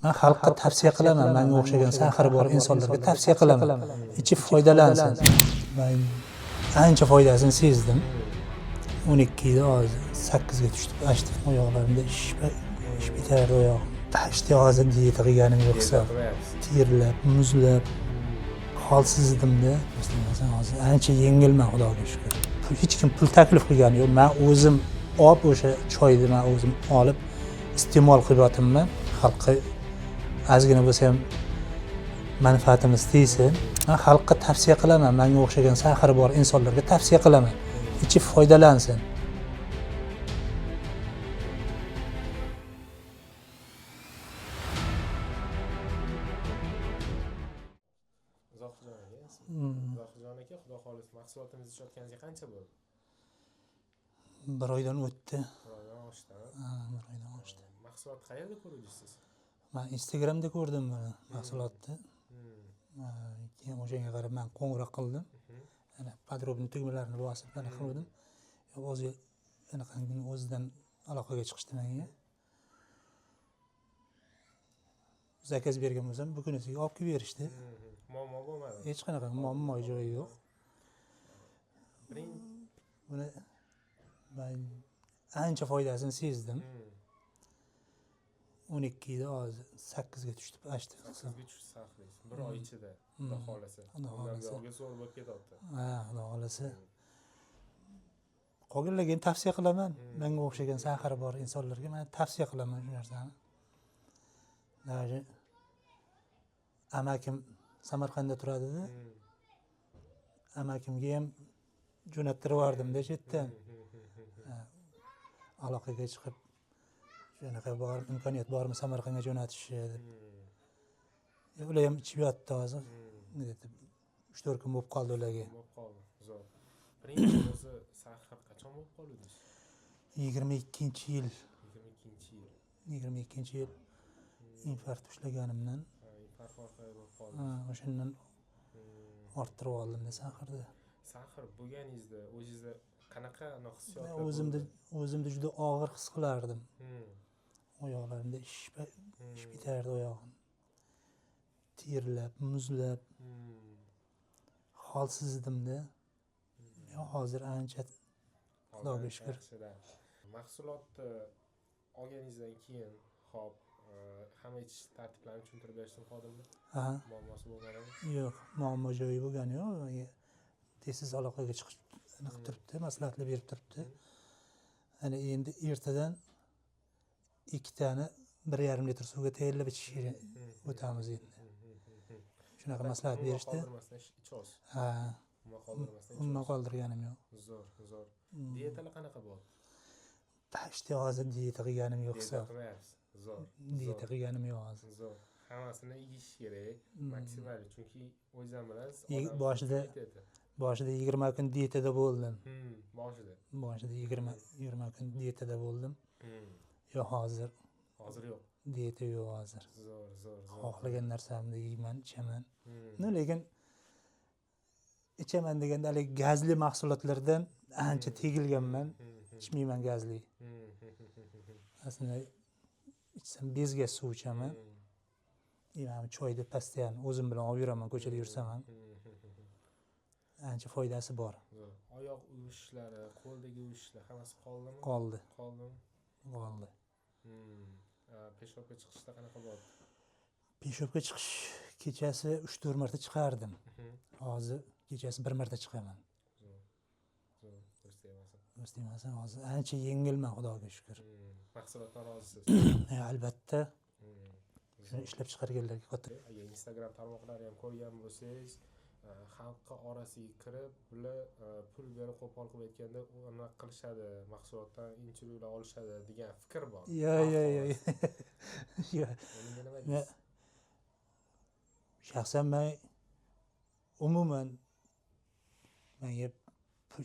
Man xalqqa tavsiya qilaman, manga o'xshagan saxari bor insonlarga tavsiya qilaman, ichib foydalansin. Man ancha foydasini sezdim. 12 edi, hozir 8 ga tushdi. Почти oyoqlarimda ish bitardi oyog'im. Почти hozir dieta qilganim yo'q hisob. Terlab, muzlab, holsiz edimda. Masalan, hozir ancha yengilman, Xudoga shukur. Hech kim pul taklif qilgani yo'q. Man o'zim olib, o'sha choyni man o'zim olib iste'mol qilib yotibman. Xalqqa ozgina bo'lsa ham manfaatimiz tegsin. Man xalqqa tavsiya qilaman, manga o'xshagan saxari bor insonlarga tavsiya qilaman, ichib foydalansin. Zohidjon aka, Zohidjon aka, xudo xohlasa, mahsulotimizni ishlatganingizga qancha bo'ldi? Bir oydan o'tdi. Bir oydan oshdi. Ha, bir oydan oshdi. Mahsulotni qayerda ko'rdingiz siz? Man Instagramda ko'rdim buni, mahsulotni. Ha, keyin o'shanga qarab man qo'ng'iroq qildim. Ana подробный tugmalarini bosib ana qildim. O'zi anaqangini o'zidan aloqaga chiqishdi menga. Zakaz bergan bo'lsam, bu kunisiga olib kelib berishdi. Muammo bo'lmadi. Hech qanaqa muammo joyi yo'q. Buni man ancha foydasini sezdim. 12 edi, hozir 8 ga tushdi. Почти. 8 ga tushdi saqlaysiz. Bir oy ichida, xudo xohlasa. Xudo Undan xohlasa. buyog'iga zo'r bo'lib ketyapti. Ha, Xudo xohlasa. Qolganlarga ham tavsiya qilaman. Menga o'xshagan saxari bor insonlarga man tavsiya qilaman shu narsani. Даже amakim Samarqandda turadida. Amakimga ham jo'nattirib yubordimda shu yerdan. Aloqaga chiqib, shunaqa bor, imkoniyat bormi Samarqandga jo'natishni deb. Ular ham ichib yotdi hozir. Где-то 3-4 kun bo'lib qoldi ularga. Bo'lib qoldi. Zo'r. Birinchi o'zi saxar qachon bo'lib qoldingiz? 22-yil. 22-yil. 22-yil infarkt ushlaganimdan, Ha, infarkt orqali bo'lib qoldi. ha, o'shandan orttirib oldimda saxarda. Saxar bo'lganingizda o'zingizda qanaqa hissiyotlar O'zimda bo'ldi? O'zimda juda og'ir his qilardim. Oyoqlarimda ish bitardi oyog'im. Terlab, muzlab, holsiz edimda. Hozir ancha, Xudoga shukur. Yaxshidan. Mahsulotni olganingizdan keyin, hop, hamma ichish tartiblarini tushuntirib berishdimi xodimlar? Ha, Muammosi bo'lmadimi? Yo'q, muammo joyi bo'lgani yo'q. Tez aloqaga chiqib qilib turibdi, maslahatlar berib turibdi. Ana endi ertadan ikkitani 1,5 litr suvga tayyorlab ichish kerak, o'tamiz endi. Shunaqa maslahat Umuman berishdi. qoldirmasdan ichasiz. Ha, Umuman qoldirmasdan umuman ichasiz. qoldirganim yo'q. Zo'r, zo'r. Dietalar qanaqa bo'ldi? Почти hozir dieta qilganim yo'q Dieta hisob. qilmayapsiz. Zo'r. Dieta Zo'r. qilganim yo'q hozir. Zo'r. Hammasini yeyish kerak, maksimal, chunki o'zingiz ham bilasiz, odam ketadi. Boshida 20 kun dietada bo'ldim. Boshida. Boshida 20 kun dietada bo'ldim. Yo'q, hozir Hozir yo'q. dieta yo'q hozir. Zo'r, zo'r, zo'r. Xohlagan narsamni yeyman, ichaman. No, lekin ichaman deganda haligi gazli mahsulotlardan ancha tegilganman. Ichmayman gazli. Aslida ichsam bezga suv ichaman. Mana choyni постоянно o'zim bilan olib yuraman, ko'chada yursam ham. Ancha foydasi bor. Zo'r. Oyoq uvishlari, qo'ldagi uvishlar hammasi qoldimi? Qoldi, Qoldimi? qoldi. Peshobga chiqishda qanaqa bo'ldi? Peshobga chiqish kechasi 3-4 marta chiqardim. Hozir kechasi bir marta chiqaman. Zo'r. Zo'r. Ko'z tegmasin. Ko'z tegmasin, hozir ancha yengilman, Xudoga shukur. Mahsulotdan rozisiz. Albatta, shuni ishlab chiqarganlarga katta Agar Instagram tarmoqlari ham ko'rgan bo'lsangiz, xalqqa orasiga kirib, bular pul berib, qo'pol qilib aytganda, anaqa qilishadi, mahsulotdan intervyular olishadi degan fikr bor. Yo, Xalq yo, yo. orasida. Yo. Bunga nima deysiz? Shaxsan man umuman menga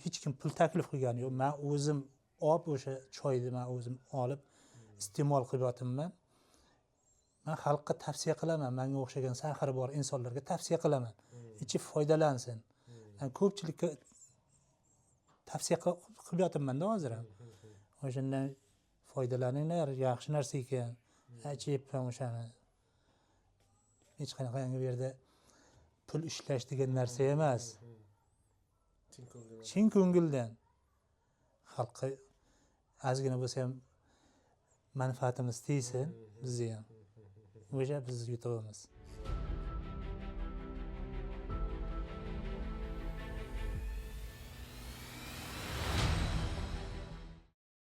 hech kim pul taklif qilgani yo'q. Man o'zim olib, o'sha choyni man o'zim olib iste'mol qilib yotibman. Man xalqqa tavsiya qilaman, manga o'xshagan saxari bor insonlarga tavsiya qilaman, ichib foydalansin. Man ko'pchilikka tavsiya qilib yotibmanda hozir ham. O'shandan foydalaninglar, yaxshi narsa ekan, ichyapman o'shani. Hech qanaqangi bu yerda pul ishlash degan narsa emas. Chin ko'ngildan. Chin ko'ngildan xalqqa ozgina bo'lsa ham manfaatimiz tegsin, bizni ham. O'sha bizni yutug'imiz.